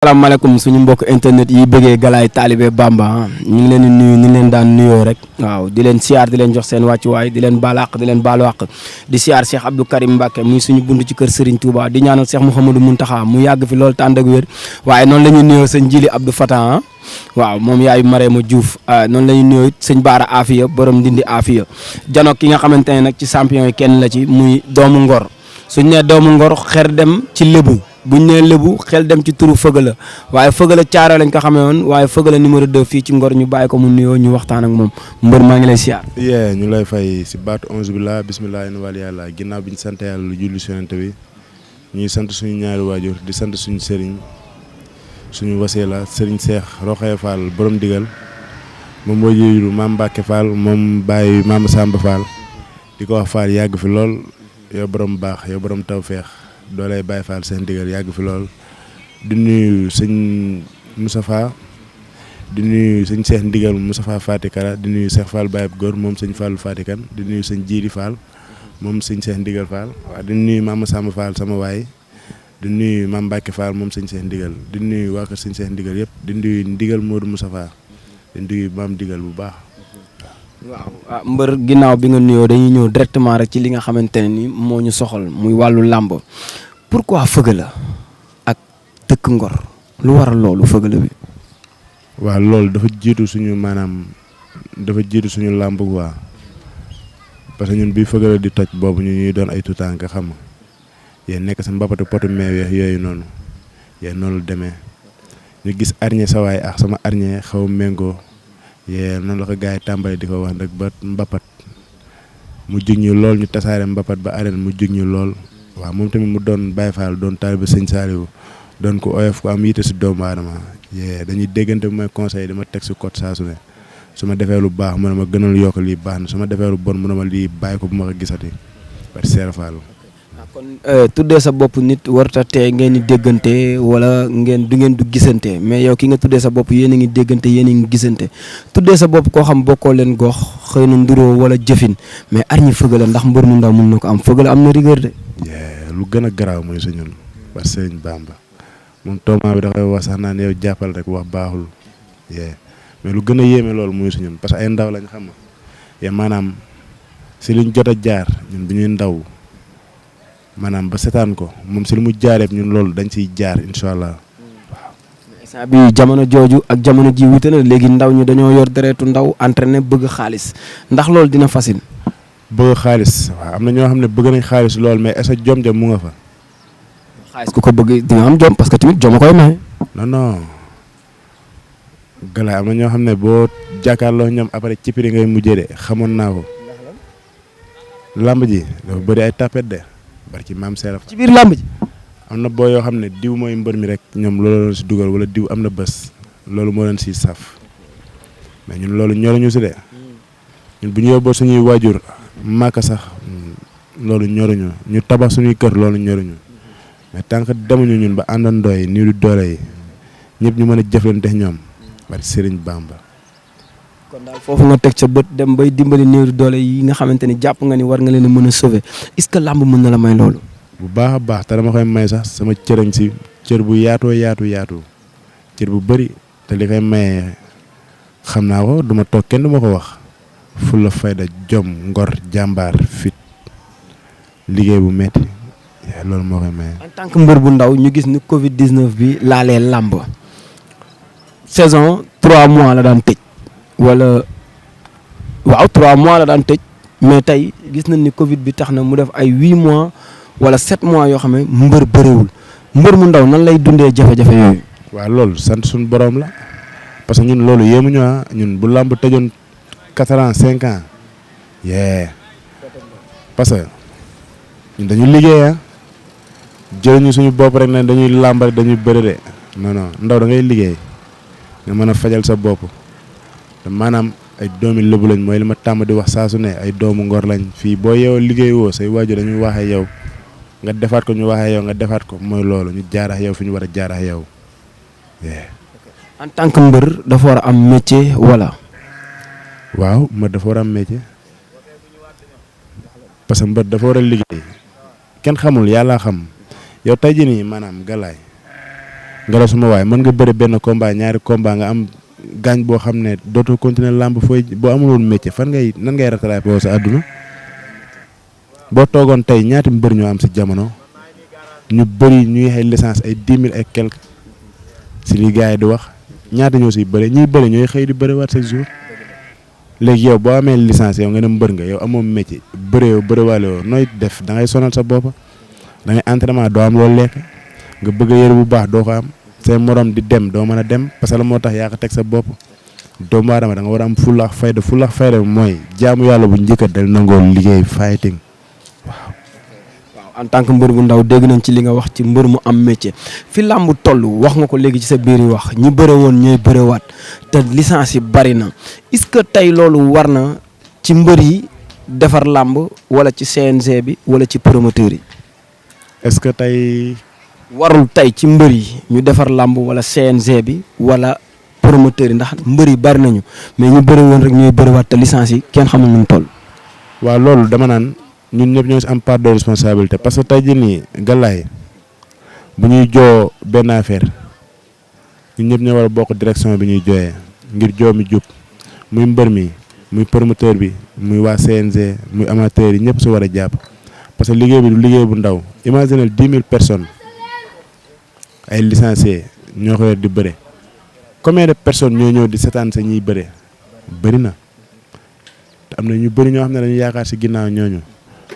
Assalamualaikum suñu mbokk internet yi bëggee Galaye Talibé Bamba ñu ngi leen di nuyu ni leen daan nuyoo rek waaw di leen siyaar di leen jox seen wàccuwaay di leen balaq di leen baalu àq di siyaar Cheikh Abdou Karim Mbacké muy suñu buntu ci kër Serigne Touba di ñaanal Cheikh Mouhamadou Mountakha mu yàgg fi loolu tànd ak wér waaye noonu la ñuy nuyoo sëñ Jili Abdou Fatah waaw moom yaayu Marema Diouf noonu la ñuy nuyoo sëñ Baara Afia borom Ndindi Afia janoog ki nga xamante ne nag ci champion yi kenn la ci muy doomu Ngor suñ ne doomu Ngor xer dem ci lébu buñ nee lébu xel dem ci turu Feugeula waaye Feugeula caaro lañ ko xamee woon waaye Feugeula numéro 2 fii ci Ngor ñu bàyyi ko mu nuyoo ñu waxtaan ak moom mbër maa ngi lay siyaar. ñu lay fay si baatu onze billah bisimilah in wàll yàlla ginnaaw bi ñu sant yàlla lu julli si yonent bi ñuy sant suñu ñaari waajur di sant suñu sëriñ suñu waseela sëriñ Seex Roxaya Fall borom digal moom moo jiitu maam Mbacke Fall moom bàyyi maam Samba Fall di ko wax Fall yàgg fi lool yow borom baax yow borom tawfeex doolay Baye Fall seen digal yàgg fi lool di nuyu sëñ Moustapha di nuyu sëñ Cheikh Ndigal Moustapha Fatikara di nuyu Cheikh Fall Baye Góor moom sëñ Fall Fatikan di nuyu sëñ Jiiri Fall moom sëñ Cheikh Ndigal Fall waaw di nuyu Mama Samba Fall sama waay di nuyu Mame Mbacke Fall moom sëñ Cheikh Ndigal di nuyu waa kër sëñ Cheikh Ndigal yëpp di nuyu Ndigal Modou Moustapha di nuyu Mame Ndigal bu baax. waaw mbër ginnaaw bi nga nuyoo dañuy ñëw directement rek ci li nga xamante ne ni moo ñu soxal muy wàllu làmb pourquoi Feugeula ak dëkk Ngor lu waral loolu Feugeula bi. waaw loolu dafa jiitu suñu suñu làmb waa parce que ñun bi Feugeula di toj boobu ñu ñuy doon ay tuutànk xam nga yéen nekk sa mbapatu potu meew yooyu noonu yéen noonu demee ñu gis arñe sa waay ak sama arñe xaw méngoo. noonu la ko gars yi tàmbali di ko wax nag ba mbapat mu jig ñu lool ñu tasaare mbapat ba arène mu jig ñu lool waaw moom tamit mu doon Baye Fall doon taalibe sëñ Saliou doon ko oyof ko am yitte si doomu aadama dañuy déggante bu may conseil dama teg si code saa su ne su ma defee lu baax mu ne ma gënal yokk lii baax na su ma defee lu bon mu ne ma lii bàyyi ko bu ma ko gisati par Seera Fall. kon tuddee sa bopp nit warta tee ngeen di déggante wala du ngeen du gisante mais yow ki nga tuddee sa bopp yéen a ngi déggante yéen a ngi gisante tuddee sa bopp koo xam bokkoo leen gox xëy na nduroo wala jëfin mais arñi Feugeula ndax mbër mu ndaw mun na ko am Feugeula am na rigueur de. lu gën a garaaw mooy su ñun ba Sëriñ Bamba moom toomaa bi da koy wax sax naan yow jàppal rek wax baaxul mais lu gën a yéeme loolu mooy su ñun parce que ay ndaw lañ xam nga maanaam si luñ jot a jaar ñun bu ñuy ndaw. maanaam ba setaan ko moom si lu mu jaareeb ñun loolu dañ siy jaar incha allah waaw. instant bi jamono jooju ak jamono ji wute na léegi ndaw ñi dañoo yor deretu ndaw entraîné bëgg xaalis ndax loolu dina facile. bëgg xaalis waaw am na ñoo xam ne bëgg nañ xaalis lool mais est-ce que jom mu nga fa. xaalis ku ko bëgg di nga am jom parce que tamit jom a koy maye. non Galaye am na ñoo xam ne boo jàkkaarloo ñoom après ci prix ngay mujjee de xamoon naa ko. lamb ji dafa bëri ay tapet de. barki maam Serap ci biir làmb ji. am na boo yoo xam ne diw mooy mbër mi rek ñoom loolu leen si dugal wala diw am na bés loolu moo leen si saf mais ñun loolu ñoruñu si de ñun bu ñu yóbboo suñuy waajur màkk sax loolu ñoruñu ñu tabax suñuy kër loolu ñoruñu mais tant que demuñu ñun ba àndandoo yi nii du doole yi ñëpp ñu mën a jëflante ñoom barki Serigne Bamba. kon daal foofu nga teg sa bët dem bay dimbali néew doole yi nga xamante ni jàpp nga ni war nga leen a mën a sauver est-ce que làmb mën na la may loolu. bu baax a baax te dama koy may sax sama cërañ si cër bu yaatoo yaatu cër bu bëri te li koy maye xam naa ko duma toog kenn du ma ko wax fulla fayda jom ngor jàmbaar fit liggéey bu metti loolu moo koy maye. en tant que mbër bu ndaw ñu gis ni Covid 19 bi laalee làmb saison 3 mois la daan tëj. wala waaw 3 mois la daan tëj mais tey gis nañ ni Covid bi tax na mu def ay 8 mois wala 7 mois yoo xam ne mbër bëriwul mbër mu ndaw nan lay dundee jafe-jafe yooyu. waaw loolu sant suñu borom la parce que ñun loolu yéemuñu ñun bu làmb tëjoon 4 ans 5 ans parce que ñun dañu liggéey jëluñu suñu bopp rek ne dañuy làmb rek dañuy bëri de non ndaw da ngay liggéey nga mën a fajal sa bopp. te maanaam ay doomi lëbu lañ mooy li ma tàmm di wax saa su ne ay doomu Ngor lañ fii boo yeewoo liggéey woo say waajur dañuy waxee yow nga defaat ko ñu waxee yow nga defaat ko mooy loolu ñu jaarax yow fi ñu war a jaarax yow. en tant que mbër dafa war a am métier wala. waaw mbër dafa war a am métier parce que mbër dafa war a liggéey kenn xamul yàlla xam yow tey jii nii maanaam Galaye nga la suma waay mën nga bëri benn combat ñaari combat nga am gaañ boo xam ne dootoo continuer làmb fooy boo amul woon métier nan ngay rattrapé sa àdduna boo toogoon tey ñaati mbër ñoo am si jamono ñu bëri ñuy xëy licence ay 10 000 et quelque si li gars yi di wax ñaata ñoo siy bëri ñuy bëri ñooy xëy di bëri waat chaque jour léegi yow boo amee licence yow nga ne mbër nga yow amoo métier bëriwaale woo nooy def da ngay sonal sa bopp da ngay entraînement doo am loolu lekk nga bëgg a yëre bu baax doo ko am say morom di dem doo mën a dem parce que la moo tax yaa ko teg sa bopp doomu aadama da nga war a am fulla ak fayda mooy jaamu yàlla bu njëkk a del nangoo liggéey fighting waaw. en tant que mbër bu ndaw dégg nañ ci li nga wax ci mbër mu am métier fi làmb toll wax nga ko léegi ci sa biir yi wax ñi bëre woon ñooy bërewaat te licence yi bari na est-ce que tey loolu war na ci mbër yi defar làmb wala ci CNG bi wala ci promoteur yi. est-ce que tey. warul tey ci mbër yi ñu defar làmb wala CNG bi wala promoteur yi ndax mbër yi bari nañu mais ñu bëre woon rek ñooy bërewaat te licence yi kenn xamul nu mu toll. waaw loolu dama naan. ñun ñëpp ñoo si am part de responsabilité parce que tey jii nii Galaye bu ñuy joo benn affaire ñun ñëpp ñoo war a bokk direction bi ñuy jooyee ngir joo mi jub muy mbër mi muy promoteur bi muy waa CNG muy amateur yi ñëpp si war a jàpp parce que liggéey bi du liggéey bu ndaw imaginez 10 000 personnes ay licenciés ñoo ko yor di bëre combien de personnes ñoo ñëw di seetaan sa ñuy bëre bëri na te am na ñu bëri ñoo xam ne dañu yaakaar si ginnaaw ñooñu.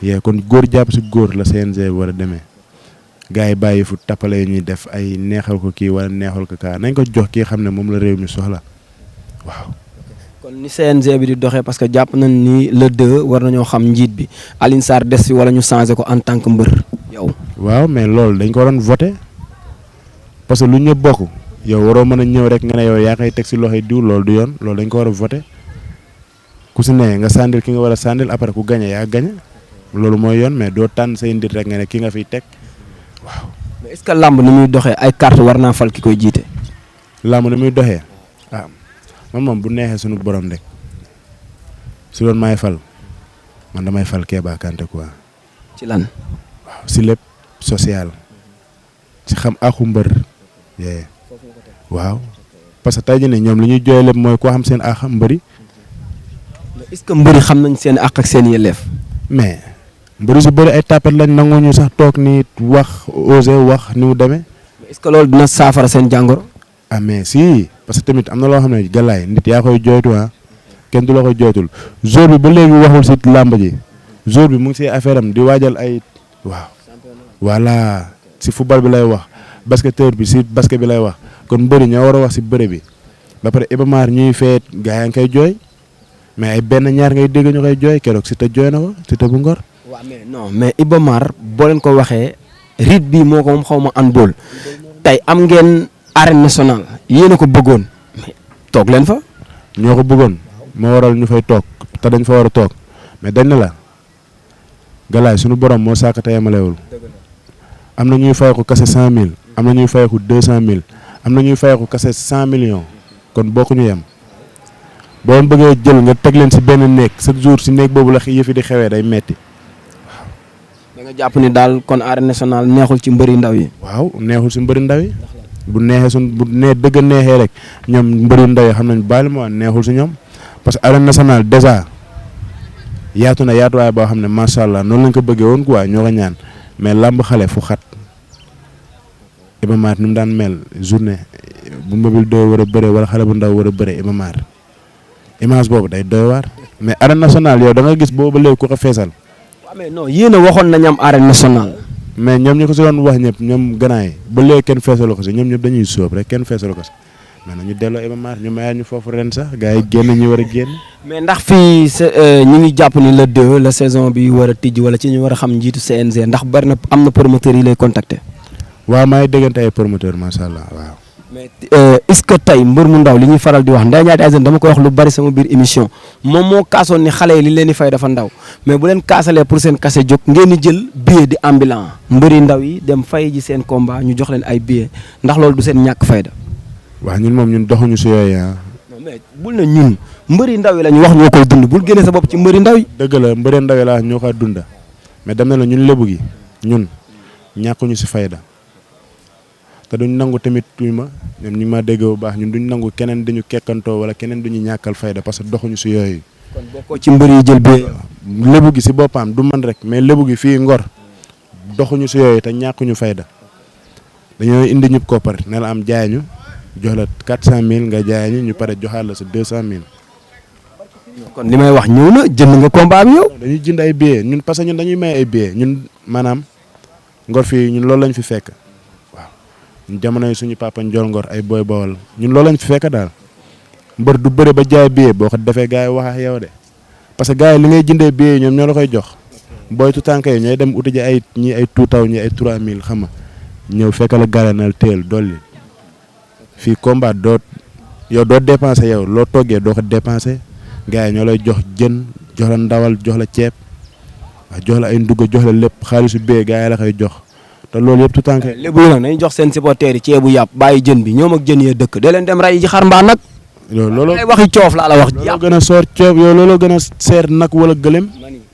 yee kon góor jàpp si góor la CNG war a demee gars yi bàyyi fu tappale yi ñuy def ay neexal ko kii wala neexal ko kaa nañ ko jox kii xam ne moom la réew mi soxla waaw. kon ni CNG bi di doxee parce que jàpp nañ ni le 2 war nañoo xam njiit bi Alioune Sarr des fi wala ñu changé ko en tant que mbër yow. waaw mais loolu dañ ko waroon voté parce que lu ñëpp bokk yow waroo mën a ñëw rek nga ne yow yaa koy teg si loxoy diw loolu du yoon loolu dañ ko war a voté ku si ne nga sàndil ki nga war a sàndil après ku gañe yaa gañe loolu mooy yoon mais doo tànn say ndir rek nga ne ki nga fiy teg waaw. mais est-ce que làmb ni muy doxee ay carte war naa fal ki koy jiite. làmb ni muy doxee ah man moom bu neexee suñu borom rek su doon maay fal man damay fal Kéba Kanté quoi. ci lan. waaw si lépp social ci xam axu mbër. waaw parce que tey jii ne ñoom li ñuy jooy lépp mooy koo xam seen ax mbëri. mais est-ce que mbëri xam nañ seen àq ak seen yelleef. mais mbëri su bëri ay tapet lañ nangu ñu sax toog ni wax osé wax ni mu demee. est-ce que loolu dina saafara seen jàngoro. ah mais si parce que tamit am na loo xam ne Galaye nit yaa koy jooytu ah kenn du la koy jooytul jour bi ba léegi waxul si làmb ji jour bi mu ngi si affaire am di waajal ay waaw. voilà si football bi lay wax basketteur bi si basket bi lay wax kon mbëri ñoo war a wax si bëre bi ba pare Iba Mar ñuy feet gaa yaa ngi koy jooy. mais ay benn ñaar ngay dégg ñu koy jooy keroog si te jooy na ko si te bu ngor. waaw mais non mais Iba Mar boo leen ko waxee rythme bi moo ko moom xaw ma handball tey am ngeen arène nationale yéen a ko bëggoon mais toog leen fa. ñoo ko bëggoon moo waral ñu fay toog te dañ fa war a toog mais dañ ne la Galaye suñu borom moo saaka te yemalewul am na ñuy fay ko kase 100000 am na ñuy fay ko 200000 am na ñuy fay ko kase 100 millions kon bokkuñu yem. boo bëggee jël nga teg leen si benn néeg chaque jour si néeg boobu la yëf yi di xewee day metti waaw. da nga jàpp ni daal kon arène nationale neexul ci mbëri ndaw yi. waaw neexul si mbëri ndaw yi bu neexee bu nee dëgg neexee rek ñoom mbëri ndaw yi xam nañ baal ma neexul si ñoom parce que arène nationale déjà yaatu na yaatuwaay boo xam ne macha allah noonu lañ ko bëggee woon quoi ñoo ko ñaan mais làmb xale fu xat Iba Mar ni mu daan mel journée bu mobile doo war a bëre wala xale bu ndaw war a bëre Iba Mar image boobu day doy waar mais arène nationale yow da nga gis boobu ba léegi ku ko feesal. waaw mais non yéen a waxoon nañ am arène nationale. mais ñoom ñu ko si doon wax ñëpp ñoom gannaaw yi ba léegi kenn feesalu ko si ñoom ñëpp dañuy sóob rek kenn feesalu ko si mais nag ñu delloo Iba Mar ñu mayaat ñu foofu ren sax gars yi génn ñi war a génn. mais ndax fii ñu ngi jàpp ni le 2 la saison bi war a tijji wala ci ñu war a xam njiitu CNG ndax bari na am na promoteur yi lay contacter. waaw maa ngi déggante ay promoteur macha allah waaw. mais est-ce que tey mbër mu ndaw li ñuy faral di wax Ndeye Ndiaye Tyson dama koy wax lu bari sama biir émission moom moo kaasoon ni xale yi li leen di fay dafa ndaw mais bu leen kaasalee pour seen kase jóg ngeen di jël billet di ambulant mbëri ndaw yi dem fay ji seen combat ñu jox leen ay billet ndax loolu du seen ñàkk fayda. waaw ñun moom ñun doxuñu si yooyu ah. non mais bul na ñun mbëri ndaw yi la ñu wax ñoo koy dund bul génne sa bopp ci mbëri ndaw yi. dëgg la mbëri ndaw yi laa ñoo koy dunda mais dem na la ñun lébu gi ñun ñàkkuñu si fayda te duñ nangu tamit tuy ma ñoom ñi ma dégg bu baax ñun duñ nangu keneen dañu kekkantoo wala keneen duñu ñàkkal fayda parce que doxuñu si yooyu. kon bokkoo ci mbër yi jël bee. lébu gi si boppam du man rek mais lébu gi fii Ngor doxuñu si yooyu te ñàkkuñu fayda dañoo indi ñëpp koppar ne la am jaay ñu jox la 400000 nga jaay ñu pare joxaat la sa 200000. kon li may wax ñëw na jënd nga combat bi yow. dañuy jënd ay billets ñun parce que ñun dañuy may ay billets ñun maanaam Ngor fii ñun loolu lañ fi fekk waaw ñun jamono yi suñu papa Ndiol Ngor ay boy bawal ñun loolu lañ fi fekk daal mbër du bëre ba jaay billet boo ko defee gars yi wax ak yow de parce que gars yi li ngay jëndee billets ñoom ñoo la koy jox booy tutànk yi ñooy dem uti ji ay ñii ay 2000 ñii ay 3000 xam nga ñëw fekk la garanal teel dolli fii combat doo yow doo dépensé yow loo toggee doo ko dépensé gars yi ñoo lay jox jën jox la ndawal jox la ceeb waaw jox la ay ndugg jox la lépp xaalisu bee gars yi la koy jox te loolu yëpp tutànk yi. lébu nag nañ jox seen supporters yi ceebu yàpp bàyyi jën bi ñoom ak jën yee dëkk da leen dem rey ji xar mbaa nag. loolu ay waxi coof laa la wax. looloo gën a soor ceeb yow looloo gën a seer nag wala gëlëm.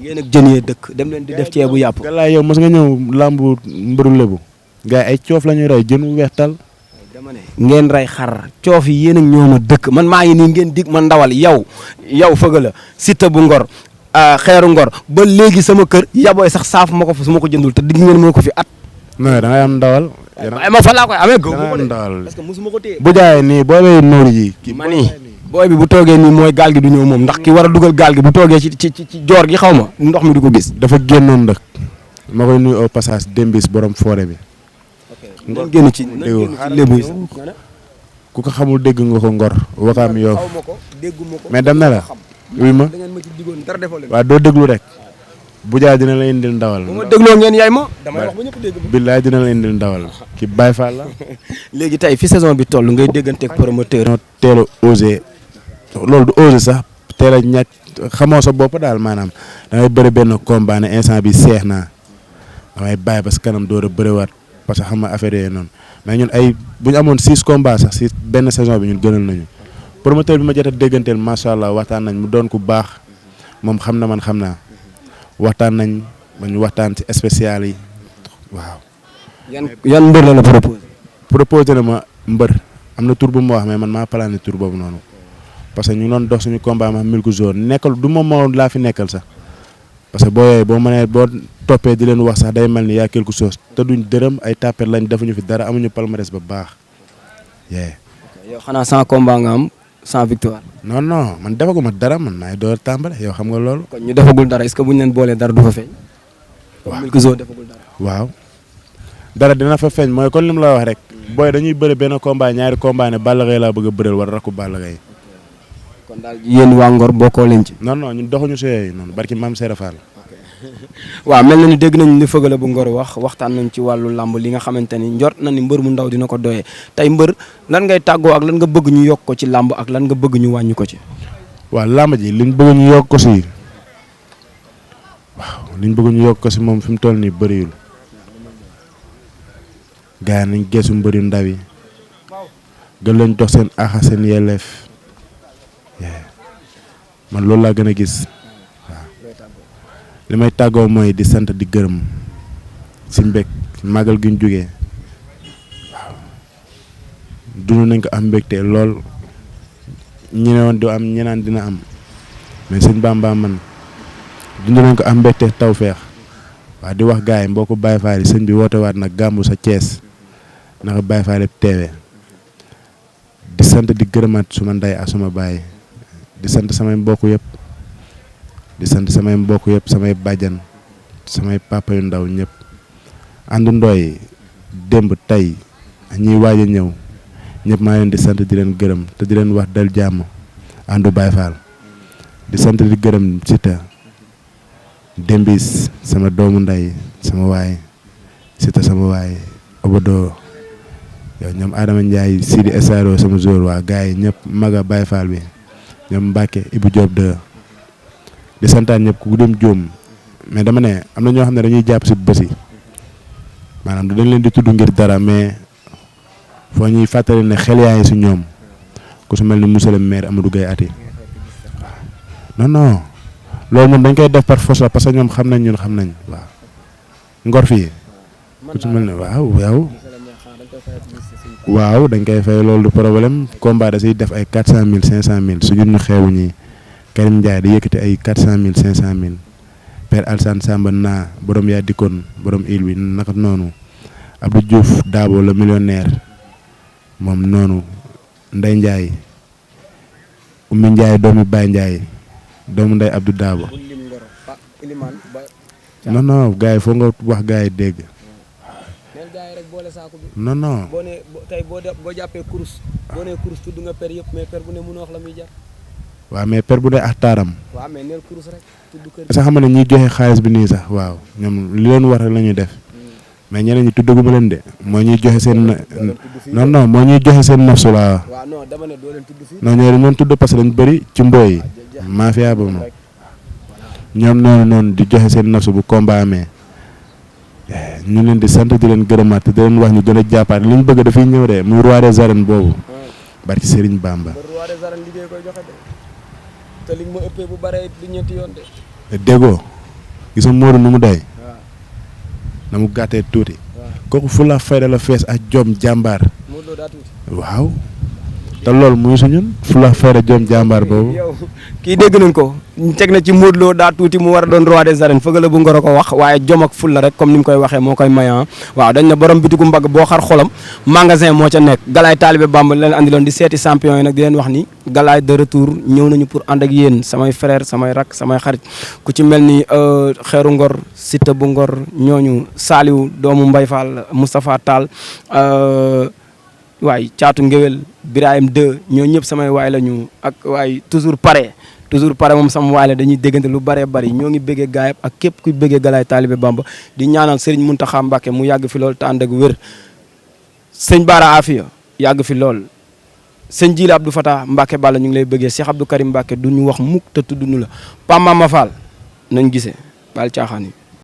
yéen ak jën yee dëkk dem leen di def ceebu yàpp. galaay yow mos nga ñëw làmbu mbëru lébu gars yi ay coof la ñuy rey jën wu weextal. dama ne ngeen rey xar coof yi yéen ak ñoom a dëkk man maa ngi nii ngeen dig ma ndawal yow fëgg la Siteu bu Ngor xeeru Ngor ba léegi sama kër yabooy sax saaf ma ko fa su ma ko jëndul te digg ngeen moo ko fi at. non da ngay am ndawal. waaye ma fa laa koy amee. da ngay am ndawal parce que mosuma ko téye. bu jaayee nii boo lay nóor yi. ma nii booy bi bu toogee nii mooy gaal gi du ñëw moom ndax ki war a dugal gaal gi bu toogee ci joor gi xaw ma ndox mi du ko gis. dafa génnoon nag ma koy nuyu au passage Dembis borom foore bi. ngeen génn ci lébu yi ku ko xamul dégg nga ko Ngor Wakaam Yoff dégguma ko mais dem na la wuy ma da ngeen ma ci digoon dara defoo leen. waaw doo déglu rek bu jaay dina la indil ndawal. bu ma dégloo ngeen yaay ma damay wax ba ñëpp dégg ma. billaay dina la indil ndawal ki Baye Fall la. léegi tey fi saison bi toll ngay dégganteeg promoteur. ñoo teel a osé loolu du osé sax teel a ñàkk xamoo sa bopp daal maanaam da ngay bëri benn combat ne instant bi seex naa damay bàyyi ba si kanam door a bëriwaat parce que xam nga affaire yooyu noonu mais ñun ay bu ñu amoon 6 combats sax si benn saison bi ñun gënal nañu promoteur bi ma jot a dégganteel macha allah waxtaan nañ mu doon ku baax moom xam na man xam naa waxtaan nañ ba ñu waxtaan ci spécial yi waaw. yan mbër la la proposé. proposé na ma mbër am na tur bu ma wax mais man maa plané tur boobu noonu parce que ñu doon dox suñu combat ma milku zone nekkal du moom moo laa fi nekkal sax parce que boo yooyu boo mënee boo toppee di leen wax sax day mel ni yaa quelque chose te duñ dërëm ay tapet lañ defuñu fi dara amuñu palmarès ba baax. yow xanaa 100 combat nga am 100 victoire. non non man defaguma dara man maay door tàmbale yow xam nga loolu. kon ñu defagul dara est-ce que buñ leen boolee dara du fa feeñ. waaw milku zone defagul dara. waaw dara dina fa feeñ mooy kon li mu la wax rek. booy dañuy bëri benn combat ñaari combat ne Balla Gaye laa bëgg a bëreel war rakku Balla Gaye. kon daal yéen waa Ngor bokkoo leen ci. non non ñun doxuñu si yooyu noonu barki maam Serap Fall. waaw mel na ni dégg nañ li Feugeula bu Ngor waxtaan nañ ci wàllu làmb li nga xamante ni njort na ni mbër mu ndaw dina ko doyee tey mbër lan ngay tàggoo ak lan nga bëgg ñu yokk ko ci làmb ak lan nga bëgg ñu wàññi ko ci. waaw làmb ji liñ bëgg ñu yokk ko si yokk ko si moom fi mu toll nii bëriwul gars yi nañ geesu mbëri ndaw yi gën leen jox seen aaxa seen yelleef man loolu laa gën a gis. li may tàggoo mooy di sant di gërëm si mbég màggal gi ñu jógee waaw dund nañ ko am mbégte lool ñi ne woon du am ñenaan dina am mais sëñ Bamba man dund nañ ko am mbégte tawfeex waaw di wax gars yi mboo ko Baye Fall yi sëñ bi woote waat nag gàmmu sa Thiès naka Baye Fall yëpp teewee di sant di gërëmaat suma ndey ak suma baay di sant samay mbokk yëpp. di sant samay mbokk yëpp samay bàjjan samay papa yu ndaw ñëpp àndu ndooy démb tey ñiy waaj a ñëw ñëpp maa leen di sant di leen gërëm te di leen wax dal jàmm àndu Baye Fall di sant di gërëm Siteu Dembis sama doomu ndey sama waay Siteu sama waay Obodo yow ñoom Adama Ndiaye Sidi Esaro sama jour waa gars yi ñëpp maga Baye Fall bi ñoom Mbacke Ibou Diop de di santaan ñëpp ku dem jóom mais dama ne am na ñoo xam ne dañuy jàpp si bés yi maanaam dañ leen di tudd ngir dara mais foo ñuy fàttali ne xel yaa ngi si ñoom ku su mel ni monsieur le maire Amadou Gueye Ati waaw non loolu moom dañ koy def par force la parce que ñoom xam nañ ñun xam nañ waaw Ngor fii ku su mel ne waaw yow waaw dañ koy fay loolu du problème combat da siy def ay 400000 500000 su ñun ñu xeewu ñii Karim Ndiaye da yëkkati ay 400000 500000 Père Alsane Samba naa borom yaa dikkoon borom île bi naka noonu Abdou Diouf Dabo le millionnaire moom noonu Ndeye Ndiaye Oumy Ndiaye doomu Baye Ndiaye doomu Ndeye Abdou Dabo non gars yi foog nga wax gars yi dégg. non non. boo nee tey boo jàppee kurus boo nee kurus tudd nga per yëpp mais per bu ne mënoo wax la muy jar. waaw mais per bu ne ak taaram. waaw mais neel kurus rek tudd kër. sax xam ne ñuy joxe xaalis bi nii sax waaw ñoom li leen war rek la ñuy def mais ñeneen ñi tuddaguma leen de moo ñuy joxe seen. non non moo ñuy joxe seen nafsu la. waaw non dama ne doo leen tudd fii. non ñooñu ñoom tudd parce que dañ bëri ci mbooy yi. mafia ba moom ñoom noonu di joxe seen nafsu bu combat amee. ñu leen di sant di leen gërëmaat te di leen wax ñu gën a jàppaat li ñu bëgg dafay ñëw de muy roi des arènes boobu barki Serigne Bamba. roi des arènes liggéey koy joxe de te li ma ëppee bu bare du ñeenti yoon de. déggoo gis nga Modou nu mu day na mu gàttee tuuti. kooku fu la fayda la fees ak jom jàmbaar. Modou daa tuuti. waaw te loolu muy suñun fu la fayda jom jàmbaar boobu. yow kii dégg nañ ko teg na ci Modou Lo daa tuuti mu war a doon roi des arènes fëgala bu ngoro ko wax waaye jom ak ful la rek comme ni mu koy waxee moo koy mayan waaw dañ ne borom bitigu mbagg boo xar xolam magasin moo ca nekk Galaye Talibé Bamba leen andi loon di seeti champion yi nag di leen wax ni Galaye de retour ñëw nañu pour ànd ak yéen samay frère samay rak samay xarit ku ci mel ni Xeeru Ngor Siteu bu Ngor ñooñu Saliou doomu Mbay Fall Moustapha Tall waay Caatu Ngéwél Birahim 2 ñoo ñëpp samay waay la ñu ak waay toujours pare moom sama waay la dañuy déggante lu bëree bëri ñoo ngi bëggee gaay ak képp kuy bëggee Galaye Talibé Bamba di ñaanal Serigne Mountakha Mbacké mu yàgg fi lool te ànd ak wér sëñ Bara Afia yàgg fi lool sëñ Jili Abdou Fatah Mbacké Balla ñu ngi lay bëggee Cheikh Abdou Karim Mbacké du ñu wax mukk te tudd nu la Pam Mama Fall nañ gisee baal caaxaan yi